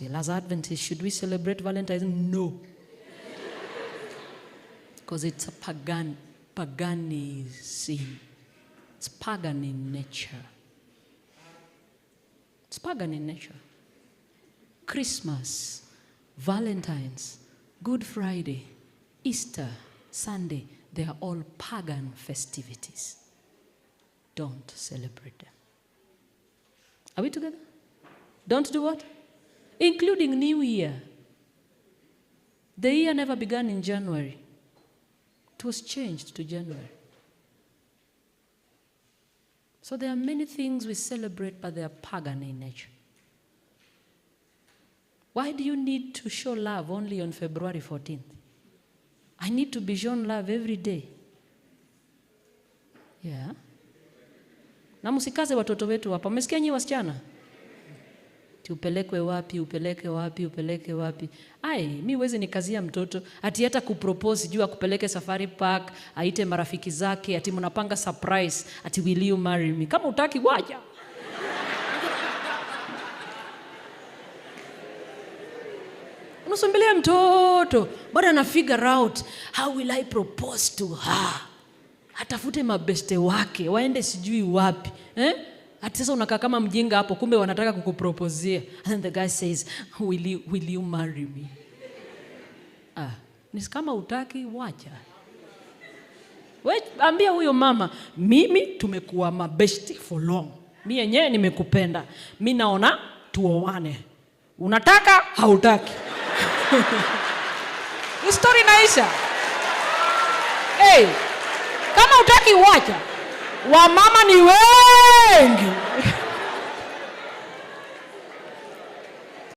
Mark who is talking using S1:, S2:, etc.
S1: Well, as Adventists, should we celebrate Valentine's? No. Because it's a paganism. It's pagan in nature. It's pagan in nature. Christmas, Valentine's, Good Friday, Easter, Sunday, they are all pagan festivities. Don't celebrate them. Are we together? Don't do what? Including New Year. The year never began in January. It was changed to January. So there are many things we celebrate, but they are pagan in nature. Why do you need to show love only on February 14th? I need to be shown love every day. Yeah. Na msikaze watoto wetu hapa. Umesikia nyi wasichana? Ati upelekwe wapi, upeleke wapi, upeleke wapi. Ai, mi huwezi nikazia mtoto ati hata kupropose juu akupeleke safari park, aite marafiki zake, ati mnapanga surprise, ati will you marry me? Kama hutaki wacha. Unasumbilia mtoto, bado ana figure out how will I propose to her. Atafute mabeste wake, waende sijui wapi. Eh? Ati sasa unakaa kama mjinga hapo, kumbe wanataka kukuproposia. And then the guy says, will you marry me? Ah, ni kama hutaki wacha. We, ambia huyo mama, mimi tumekuwa mabesti for long. Mi yenyewe nimekupenda. Mi naona tuoane. Unataka hautaki? Story inaisha. Hey, kama hutaki wacha. Wamama ni wengi.